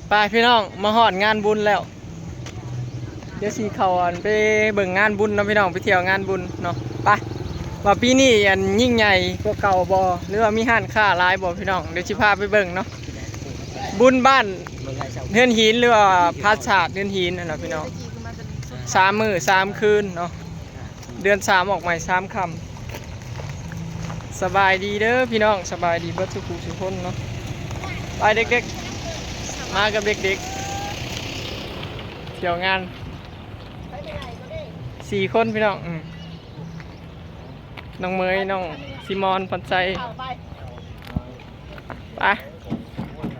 ໄປພີ່ນ້ອງ ມາຮອດງານບຸນແລ້ວ ດຽວຊິເຂົ້າ ອັນ ໄປເບິ່ງງານບຸນເນາະພີ່ນ້ອງ ໄປທ່ຽວງານບຸນເນາະ. ໄປ ວ່າປີນີ້ ອັນ ຍິ່ງໃຫຍ່ກວ່າເກົ່າບໍ່ ຫຼືວ່າມີຮ້ານຄ້າຫຼາຍບໍ່ພີ່ນ້ອງ ດຽວຊິພາໄປເບິ່ງເນາະ. ບຸນບ້ານເຮືອນຫີນ ຫຼືວ່າພາສາດເຮືອນຫີນຫັ້ນນະພີ່ນ້ອງ ສາມມື້ສາມຄືນເນາະ. ເດືອນສາມອອກໃໝ່ສາມຄ່ຳ. ສະບາຍດີເດີພີ່ນ້ອງ ສະບາຍດີເບິດສູ່ຜູ້ສູ່ຄົນເນາະ. ໄປເດັກໆ ມາກັບເດັກໆ ທ່ຽວງານ ສີ່ຄົນພີ່ນ້ອງ ອືມ ນ້ອງເໝີຍ ນ້ອງຊີມອນ ພອນໄຊ. ໄປ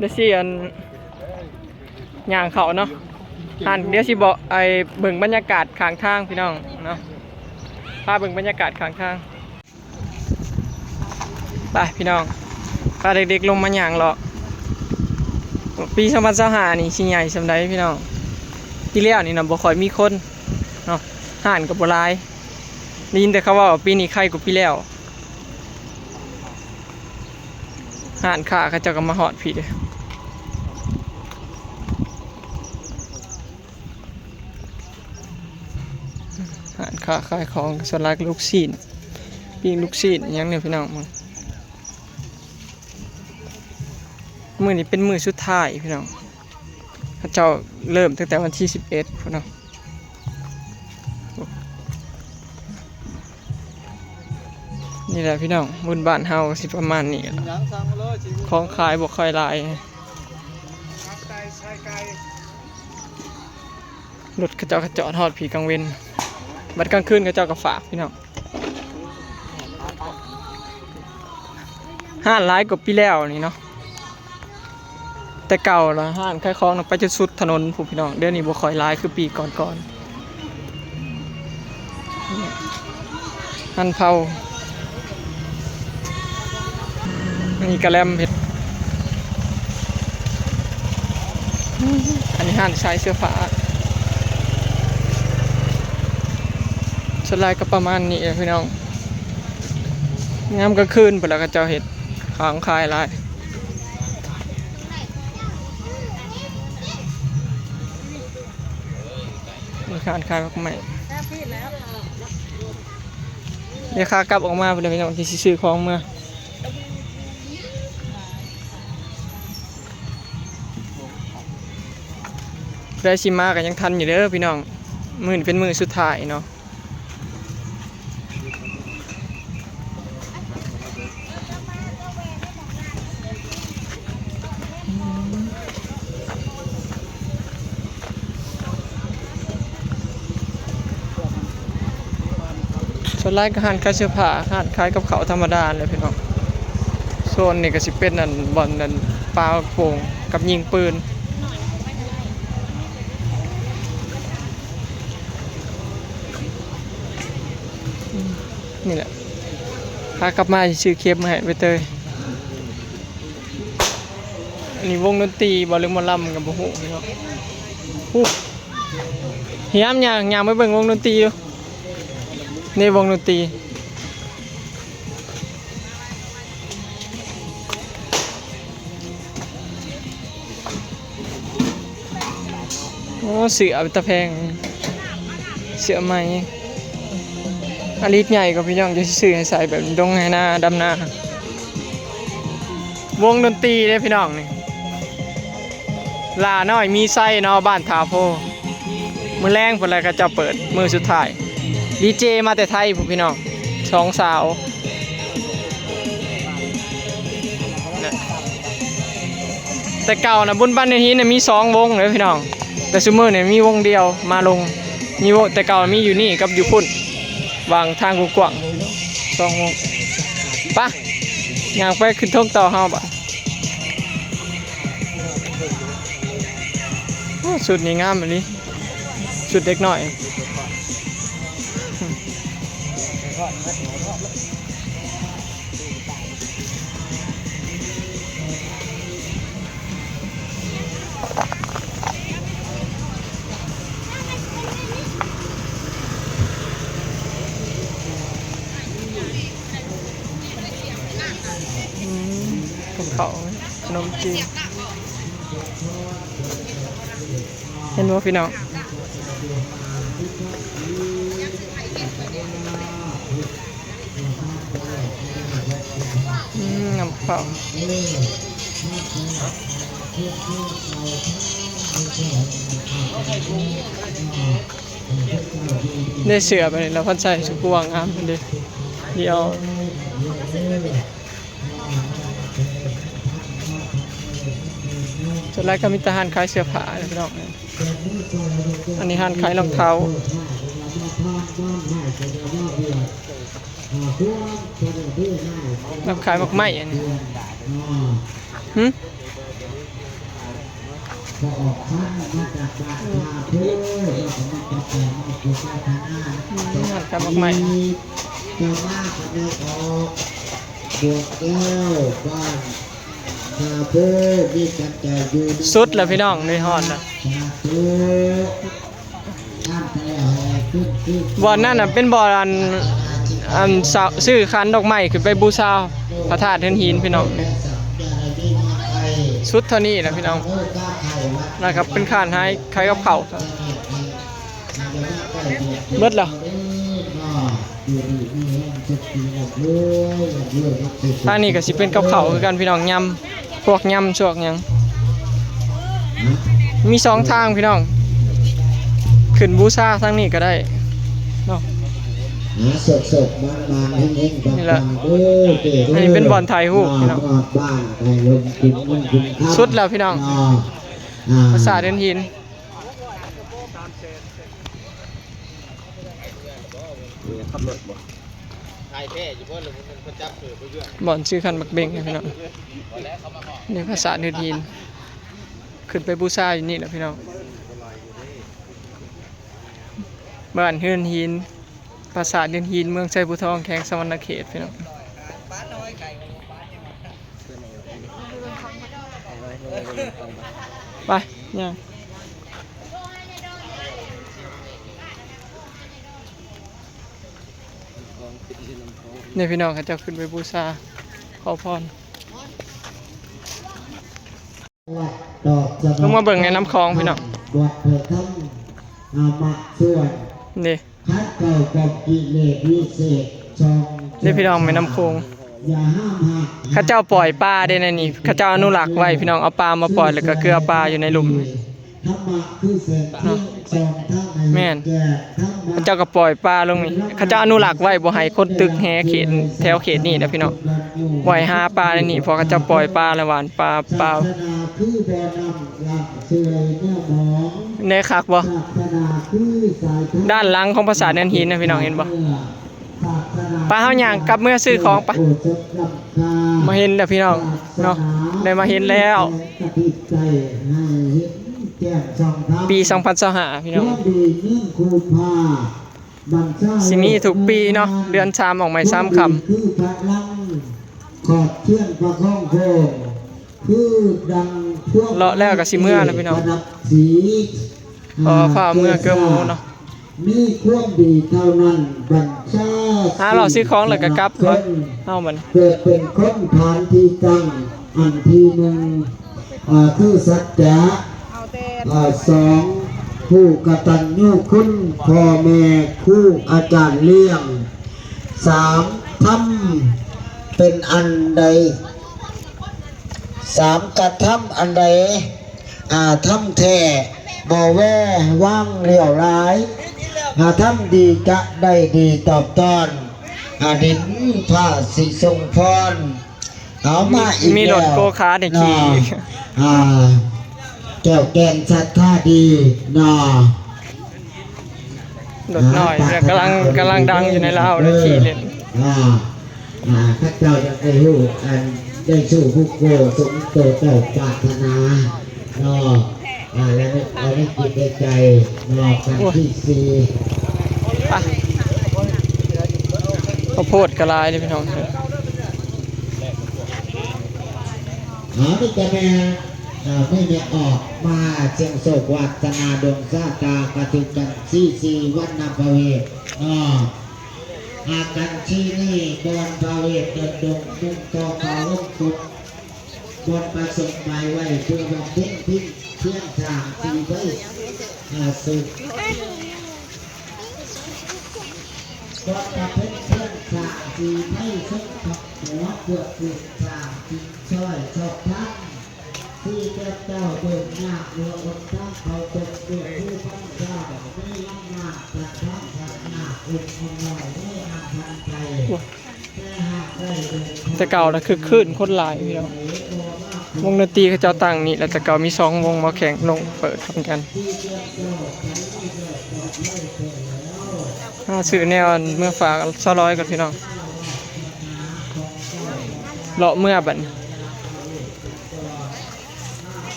ດຽວຊິ ອັນ ຍ່າງເຂົ້າເນາະ ຫັ້ນ ດຽວຊິບອກ ໄອ້ ເບິ່ງບັນຍາກາດຂ້າງທາງພີ່ນ້ອງເນາະ ພາເບິ່ງບັນຍາກາດຂ້າງທາງ. ໄປພີ່ນ້ອງ ພາເດັກໆລົງມາຍ່າງເລາະ. ປີສອງພັນຊາວຫ້ານີ້ຊິໃຫຍ່ສ່ຳໃດພີ່ນ້ອງ ປີແລ້ວນີ້ນະບໍ່ຄ່ອຍມີຄົນເນາະ ຮ້ານກໍບໍ່ຫຼາຍ ໄດ້ຍິນແຕ່ເຂົາເວົ້າວ່າປີນີ້ໄຄກວ່າປີແລ້ວ. ຮ້ານຄ້າເຂົາເຈົ້າກໍມາຮອດພີ້ເດ້ ຮ້ານຄ້າຂາຍຂອງ ສ່ວນຫຼາຍກໍລູກຊີ້ນ ປີ້ງລູກຊີ້ນອີ່ຫຍັງນີ້ພີ່ນ້ອງ. ມື້ນີ້ເປັນມື້ສຸດທ້າຍພີ່ນ້ອງ ເຂົາເຈົ້າເລີ່ມຕັ້ງແຕ່ວັນທີສິບເອັດພຸ້ນເນາະ. ນີ້ແຫຼະພີ່ນ້ອງ ບຸນບ້ານເຮົາກໍຊິປະມານນີ້ແຫຼະ ຂອງຂາຍບໍ່ຄ່ອຍຫຼາຍ ລົດເຂົາເຈົ້າກໍຈອດຮອດພີ້ກາງເວັນ ບັດກາງຄືນເຂົາເຈົ້າກໍຝາກພີ່ນ້ອງ. ຮ້ານຫຼາຍກວ່າປີແລ້ວນີ້ເນາະ ແຕ່ເກົ່າລະຮ້ານຂາຍຂອງນະໄປຈົນສຸດຖະໜົນພຸ້ນພີ່ນ້ອງ ດຽວນີ້ບໍ່ຄ່ອຍຫຼາຍຄືປີກ່ອນໆ. ຫັ້ນເຜົາ ອັນນີ້ກະແລັມເຮັດ ອັນນີ້ຮ້ານຂາຍເສື້ອຜ້າ ສ່ວນຫຼາຍກໍປະມານນີ້ແຫຼະພີ່ນ້ອງ. ຍາມກາງຄືນພຸ້ນລະເຂົາເຈົ້າເຮັດຂອງຂາຍຫຼາຍ. ມີຮ້ານຂາຍໝາກໄມ້ ດຽວຂາກັບອອກມາພຸ້ນແຫຼະພີ່ນ້ອງ ທີ່ຊິຊື້ຂອງເມືອ. ຜູ້ໃດຊິມາກໍຍັງທັນຢູ່ເດີພີ່ນ້ອງ ມື້ນີ້ເປັນມື້ສຸດທ້າຍເນາະ. ສ່ວນຫຼາຍກໍຮ້ານຂາຍເສື້ອຜ້າ ຮ້ານຂາຍກັບເຂົ້າທຳມະດາແຫຼະພີ່ນ້ອງ. ໂຊນນີ້ກໍຊິເປັນ ອັນ ບ່ອນ ອັນ ປາໂປ່ງກັບຍິງປືນ. ນີ້ແຫຼະ ພາກັບມາຊິຊື້ເຂັມມາໃຫ້ໃບເຕີຍ. ອັນນີ້ວົງດົນຕີບໍ່ ຫຼືໝໍລຳກໍບໍ່ຮູ້ເນາະ. ຫຽມ ຍ່າງ ຍ່າງໄປເບິ່ງວົງດົນຕີຢູ່ ນີ້ວົງດົນຕີ. ໂອ້ ເສື້ອເປັນຕາແພງ ເສື້ອໃໝ່ ອາລິດໃຫຍ່ກວ່າພີ່ນ້ອງ ຈະຊື້ໃຫ້ໃສ່ແບບດົງໄຮ່ນາ ດຳນາ. ວົງດົນຕີເດ້ພີ່ນ້ອງນີ້ ຫຼ້ານ້ອຍມີໄຊເນາະ ບ້ານທ່າໂພ. ມື້ແລງພຸ້ນແຫຼະ ເຂົາເຈົ້າເປີດມື້ສຸດທ້າຍ ດີເຈມາແຕ່ໄທພຸ້ນພີ່ນ້ອງ ສອງສາວ. ແຕ່ເກົ່ານະ ບຸນບ້ານເນີນຫີນນະມີສອງວົງເດີພີ່ນ້ອງ ແຕ່ຊຸມື້ນີ້ມີວົງດຽວມາລົງ. ມີວົງ ແຕ່ເກົ່າມີຢູ່ນີ້ກັບຢູ່ພຸ້ນ ຫວ່າງທາງກວ້າງໆ ສອງວົງ. ປະ ຍ່າງໄປຂຶ້ນເທິງຕໍ່ເຮົາບາດ. ໂອ້ ຊຸດນີ້ງາມອີ່ຫຼີ ຊຸດເດັກນ້ອຍ. ອືມ ກັບເຂົ້າ ຂະໜົມຈີນ. ເຫັນບໍ່ພີ່ນ້ອງ? ອືມ ນ້ຳເຂົ້າ ໄດ້ເສື້ອໄປນີ້ລະ ເພິ່ນໃສ່ຊຸດຜູ້ບ່າວງາມເດ້ ດຽວ ສ່ວນຫຼາຍກໍມີແຕ່ຮ້ານຂາຍເສື້ອຜ້າແຫຼະພີ່ນ້ອງ. ອັນນີ້ຮ້ານຂາຍຮອງເທົ້າ ຮ້ານຂາຍໝາກໄມ້ອັນນີ້ ຫຶ? ອືມ ຮ້ານຂາຍໝາກໄມ້. ສຸດແລ້ວພີ່ນ້ອງ ນີ້ຮອດແລ້ວ. ບ່ອນນັ້ນນະເປັນບ່ອນອັນ ອັນ ຊື້ຂັນດອກໄມ້ຂຶ້ນໄປບູຊາພະທາດເຮືອນຫີນພີ່ນ້ອງ. ສຸດເທົ່ານີ້ແຫຼະພີ່ນ້ອງ ແລ້ວກໍເປັນຮ້ານຂາຍ ຂາຍກັບເຂົ້າ ເບິດແລ້ວ. ທາງນີ້ກໍຊິເປັນກັບເຂົ້າຄືກັນພີ່ນ້ອງ ຍຳ ພວກຍຳພວກຫຍັງ ມີສອງທາງພີ່ນ້ອງ ຂຶ້ນບູຊາທາງນີ້ກໍໄດ້ເນາະ. ອ່າ ສຸກໆ ໝານໆ ເຮັງໆ ປັງໆ ເດີ ອັນນີ້ເປັນບ່ອນຖ່າຍຮູບພີ່ນ້ອງ. ສຸດແລ້ວພີ່ນ້ອງ ອ່າ ປາສາດເຮືອນຫີນ. ບ່ອນຊື້ຂັນໝາກເບັ້ງນະພີ່ນ້ອງ ນີ້ປາສາດເຮືອນຫີນ ຂຶ້ນໄປບູຊາຢູ່ນີ້ແຫຼະພີ່ນ້ອງ. ບ້ານເຮືອນຫີນ ປາສາດເຮືອນຫີນ ເມືອງໄຊພູທອງ ແຂວງສະຫວັນນະເຂດພີ່ນ້ອງ. ໄປຍ່າງ ນີ້ພີ່ນ້ອງ ເຂົາເຈົ້າຂຶ້ນໄປບູຊາຂໍພອນ. ລົງມາເບິ່ງໃນນ້ຳຂອງພີ່ນ້ອງ ນີ້ ນີ້ພີ່ນ້ອງ ແມ່ນ້ຳໂຂງ ເຂົາເຈົ້າປ່ອຍປາເດ້ໃນນີ້ ເຂົາເຈົ້າອະນຸລັກໄວ້ພີ່ນ້ອງ ເອົາປາມາປ່ອຍ ແລ້ວກໍເກືອປາຢູ່ໃນລຸ່ມນີ້ ແມ່ນ ເຂົາເຈົ້າກໍປ່ອຍປາລົງນີ້ ເຂົາເຈົ້າອະນຸລັກໄວ້ ບໍ່ໃຫ້ຄົນຕຶກແຫເຂດ ແຖວເຂດນີ້ນະພີ່ນ້ອງ ບໍ່ໃຫ້ຫາປາໃນນີ້ ເພາະເຂົາເຈົ້າປ່ອຍປາ ແລ້ວຫວ່ານປາ ປາ ແນ່ຄັກບໍ່? ດ້ານຫຼັງຂອງປາສາດເນີນຫີນນະພີ່ນ້ອງ ເຫັນບໍ່? ປາ ເຮົາຍ່າງກັບເມືອຊື້ຂອງປະ ມາເຫັນແລ້ວພີ່ນ້ອງເນາະ ໄດ້ມາເຫັນແລ້ວ ປີສອງພັນຊາວຫ້າ ພີ່ນ້ອງ. ຊິມີທຸກປີເນາະ ເດືອນສາມອອກໃໝ່ສາມຄ່ຳ ເລາະແລ້ວກໍຊິເມືອແລ້ວພີ່ນ້ອງ ຂໍຟ້າວເມືອເກີໝູເນາະ ມີຄວາມດີເທົ່ານັ້ນ ບັນຊາ ຫາເລາະຊື້ຂອງແລ້ວກໍກັບ ເຮົາມັນ ເກີດເປັນຄົນຖານທີ່ຕັ້ງອັນທີໜຶ່ງ ອ່າ ຄືສັດຈະ ອ່າ ສອງ ຜູ້ກະຕັນຍູຄຸນພໍ່ແມ່ຄູອາຈານລ້ຽງ ສາມ ທຳເປັນອັນໃດ ສາມ ກະທຳອັນໃດ ອ່າ ທຳແທ້ ບໍ່ແວວາງຫຼຽວລາຍ ອ່າ ທຳດີຈະໄດ້ດີຕອບຕ້ອນ ອ່າ ດິນຟ້າຊິຊົງພອນ ເອົາມາອີກ ມີລົດໂກຄາດໃຫ້ຂີ່ ອ່າ ແກ້ວແກ່ນສັດທາດີເນາະ ລົດນ້ອຍ ອ່າ ກຳລັງ ກຳລັງດັງຢູ່ໃນລາວເລີຍ ຂີ່ເລ່ນ ອ່າ ອ່າ ເຂົາເຈົ້າຢາກໄດ້ຮູ້ ອັນ ໄດ້ສູ່ຜູ້ໂກສົມໂຕເຈົ້າປາດຖະໜາເນາະ ອ່າ ແລະ ແລະ ໃນຈິດໃນໃຈເນາະ ຄັ້ງທີສີ່ ໄປ ເຂົ້າໂພດກໍຫຼາຍເດ້ພີ່ນ້ອງ ອ່າ ມີແຕ່ແມ່ ອ່າ ມີແມ່ອອກມາສ່ຽງໂຊກວາດສະໜາດວງຊາຕາ ກະຖືກກັນສີ່ສີ່ວັນນະພະເວດເນາະ ອາ ກັນຊີນີ ບ່ອນພະເວດເດີນດົງ ມຸງຕໍ່ຟ້າລົງກົດ ບ່ອນປະສົງໝາຍໄວ້ເພື່ອບຳເພັນພຽງ ພຽງສາມສີ່ໃບ ບໍ່ຈະເປັນເຄື່ອງສ້າງທີ່ໄປສົມກັບຫົວພວກລູກຊ້າງຈິງຊ່ອຍຊອກທາງ ທີ່ແກ່ເຈົ້າໂດຍຍາກເຫຼືອອົດຕາເຂົ້າຕົກເກີດຜູ້ພັນເຈົ້າ ມີອຳນາດຈັດທາງທາງນາອົບອຳນວຍໃນອາສັນໄກ ແຕ່ເກົ່ານະຄຶກຄື້ນຄົນຫຼາຍພີ່ນ້ອງ. ວົງດົນຕີເຂົາເຈົ້າຕັ້ງນີ້ແຫຼະ ແຕ່ເກົ່າມີສອງວົງມາແຂ່ງລົງເປີດພ້ອມກັນ. ຫາຊື້ແນວອັນເມືອຝາກຊາວລອຍກ່ອນພີ່ນ້ອງ ເລາະເມືອບັດນີ້.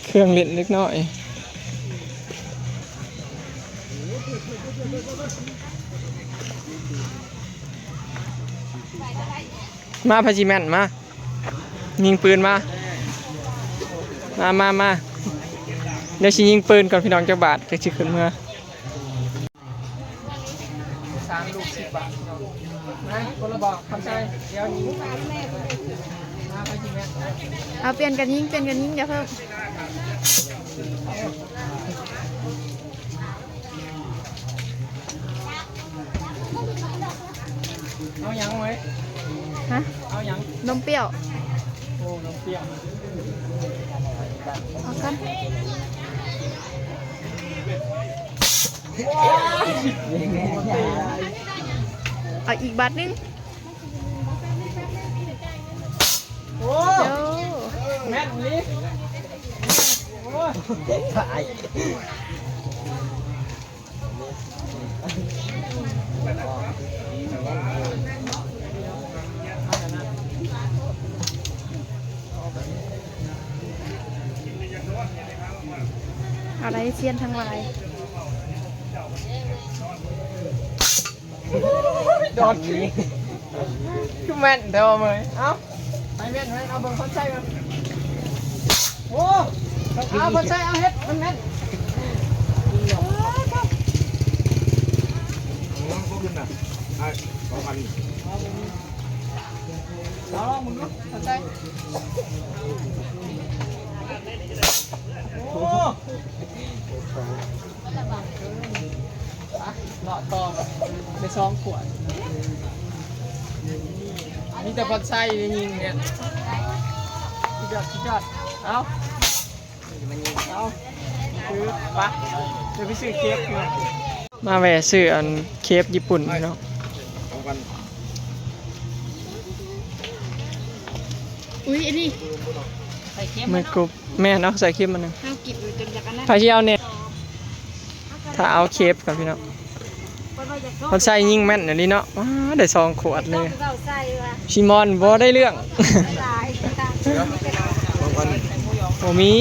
ເຄື່ອງຫຼິ້ນເດັກນ້ອຍ ມາ ໃຜຊິແມ່ນ ມາ ຍິງປືນມາ ມາ ມາ ມາ ດຽວຊິຍິງປືນກ່ອນພີ່ນ້ອງ ຈັກບາດ ຈັກຊິຂຶ້ນເມືອ. ສາມລູກສິບບາດ ມາ ຄົນລະບອກ ເຂົ້າໃຈ ດຽວຍິງ ມາ ໃຜຊິແມ່ນ ເອົາ ປ່ຽນກັນຍິງ ປ່ຽນກັນຍິງ ຢ່າເພີ່ມ. ເອົາຫຍັງເວີຍ? ຮະ? ເອົາຫຍັງ? ນົມປ່ຽວ. ໂອ້ ນົມປ່ຽວ ເອົາກັນ ເອົາອີກບາດໜຶ່ງ. ໂອ້ ໂອ້ ແມ່ນອີ່ຫຼີ ໂອ້ ເຈັບທ້າຍ. ເອົາໄດ້ ຊຽນທັງຫຼາຍ. ດອນ ຄືແມ່ນແທ້ວ່າເມີຍ. ເອົ້າ ໃຜແມ່ນ ໃຜ ເອົາເບິ່ງຄົນໃສ່ກ່ອນ. ໂອ້ ເອົາຄົນໃສ່ ເອົາເຮັດ ມັນແມ່ນ. ເອົາລອງເບິ່ງດູ ຄົນໃສ່. ໂອ້ ອ່ະ ເລາະຕໍ່ໄປສອງຂວດ ມີແຕ່ພອນໄຊໄດ້ຍິງເນຍ. ສຸດຍອດ ສຸດຍອດ. ເອົາ ເອົາ ຄື ໄປ ດຽວໄປຊື້ເຄບເນາະ. ມາແວ່ຊື້ອັນເຄບຍີ່ປຸ່ນພີ່ນ້ອງ. ອຸ້ຍ ອັນນີ້ ໃສ່ເຄບ ມື້ກຸບ ແມ່ນເນາະ ໃສ່ເຄບມາໜຶ່ງ. ເຮົາກິນຈົນຢາກອັນນັ້ນ ໃຜຊິເອົາແດ່? ຖ້າເອົາເຄບກ່ອນພີ່ນ້ອງ. ເພິ່ນໃສ່ຍິງແມ່ນອີ່ຫຼີເນາະ. ວ້າ ໄດ້ສອງຂວດເລີຍ. ຊີມອນບໍ່ໄດ້ເລື່ອງ. ບໍ່ມີ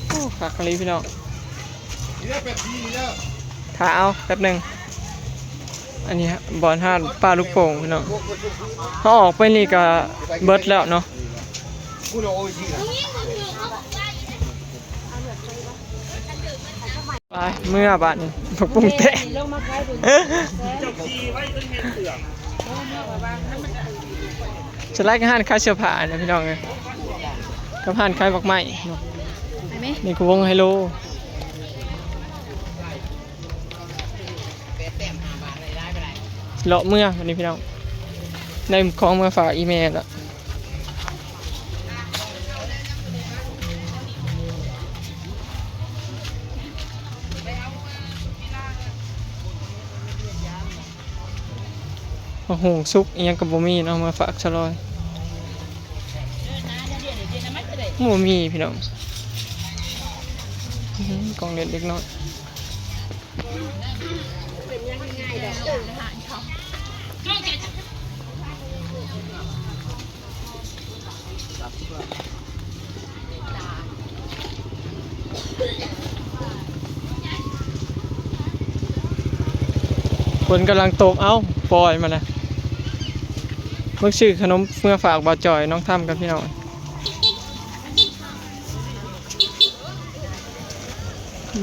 ໂອ້ ຄັກອີ່ຫຼີພີ່ນ້ອງ. ຖ້າເອົາແປັບໜຶ່ງ ອັນນີ້ບ່ອນຮ້ານປ້າລູກໂປ່ງພີ່ນ້ອງ. ເຮົາອອກໄປນີ້ກະເບິດແລ້ວເນາະ. ໄປ ເມືອບາດນີ້ ຜັກບຸ້ງແຕກ. ສ່ວນຫຼາຍກະຮ້ານຂາຍເສື້ອຜ້ານະພີ່ນ້ອງເອີຍ ກັບຮ້ານຂາຍໝາກໄມ້ເນາະ. ນີ້ຄືວົງໄຮໂລ. ເລາະເມືອບັດນີ້ພີ່ນ້ອງ ໄດ້ຂອງມາຝາກອີ່ແມ່ລະ. ໝາກຫຸ່ງສຸກອີ່ຫຍັງກະບໍ່ມີເນາະ ມາຝາກຊະລອຍ. ບໍ່ມີພີ່ນ້ອງ. ອື ຂອງເຫຼັ້ນເດັກນ້ອຍ. ຝົນກຳລັງຕົກ ເອົ້າ ປ່ອຍມາແລ້ວ. ເບິ່ງຊື້ຂະໜົມເມືອຝາກບ່າວຈ່ອຍ ນ້ອງທຳກັນພີ່ນ້ອງ. ໄ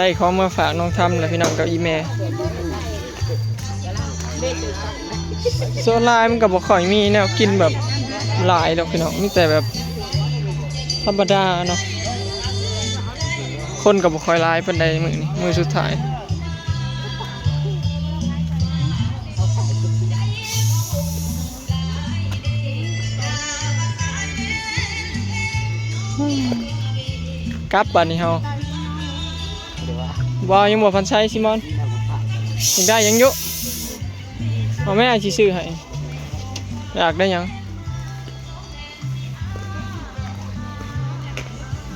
ດ້ຂອງມາຝາກນ້ອງທຳແລ້ວ ພີ່ນ້ອງ ກັບອີ່ແມ່. ສ່ວນຫຼາຍມັນກໍບໍ່ຄ່ອຍມີແນວກິນແບບຫຼາຍດອກ ພີ່ນ້ອງ, ມີແຕ່ແບບທຳມະດາເນາະ. ຄົນກໍບໍ່ຄ່ອຍຫຼາຍປານໃດມື້ນີ້ ມື້ສຸດທ້າຍ. ກັບບາດນີ້ເຮົາ. ບໍ່ ຍັງບໍ່ທັນໃຊ້ ຊີມອນ. ຢາກໄດ້ຫຍັງຢູ່? ເອົາແມ່ ອ້າຍຊິຊື້ໃຫ້. ຢາກໄດ້ຫຍັງ?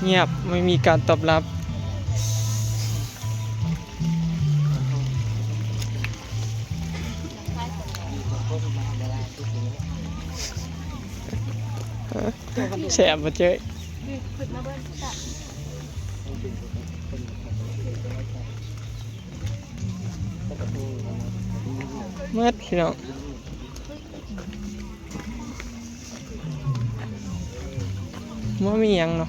ງຽບ ໄມ່ມີການຕອບຮັບ. ແຊບບໍ່ເຈ້ຍ? ໝົດ ພີ່ນ້ອງ. ບໍ່ມີຫຍັງເນາະ.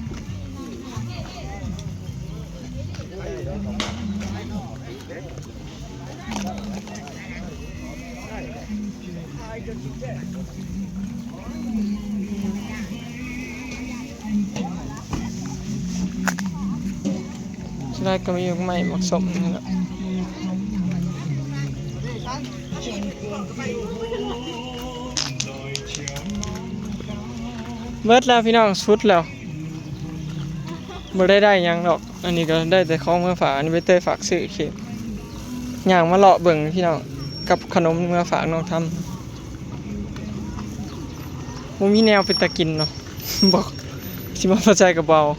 ສ່ວນຫຼາຍກໍມີໝາກໄມ້ ໝາກສົ້ມນີ້ແຫຼະ. ເບິດແລ້ວພີ່ນ້ອງ ສຸດແລ້ວ ບໍ່ໄດ້ໄດ້ຫຍັງດອກ. ອັນນີ້ກໍໄດ້ແຕ່ຂອງມາຝາກ ອັນນີ້ໃບເຕີຍຝາກຊື້ເຄກ ຍ່າງມາເລາະເບິ່ງພີ່ນ້ອງ ກັບຂະໜົມມາຝາກນ້ອງທຳ. ບໍ່ມີແນວເປັນຕາກິນເນາະ ບໍ່ ຊິມາພໍໃຈກໍບໍ່ເອົາ.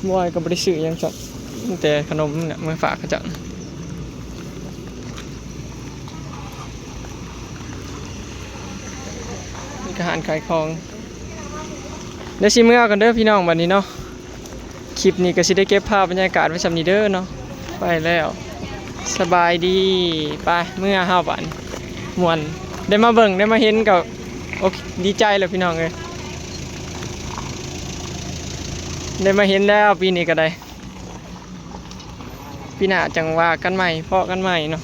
ບໍ່ອ້າຍກໍບໍ່ໄດ້ຊື້ຫຍັງຊ້ຳ ມີແຕ່ຂະໜົມນີ້ແຫຼະມາຝາກເຂົາເຈົ້າ. ນີ້ກໍຮ້ານຂາຍຂອງ. ດຽວຊິເມືອກ່ອນເດີພີ່ນ້ອງ ບັດນີ້ເນາະ. ຄລິບນີ້ກໍຊິໄດ້ເກັບພາບບັນຍາກາດໄວ້ສ່ຳນີ້ເດີເນາະ. ໄປແລ້ວ ສະບາຍດີ. ໄປ ເມືອເຮົາບາດນີ້ ມ່ວນ ໄດ້ມາເບິ່ງ ໄດ້ມາເຫັນກໍ ໂອເຄ ດີໃຈແລ້ວພີ່ນ້ອງເອີຍ ໄດ້ມາເຫັນແລ້ວ ປີນີ້ກໍໄດ້. ປີໜ້າຈັ່ງວ່າກັນໃໝ່ ພໍ້ກັນໃໝ່ເນາະ.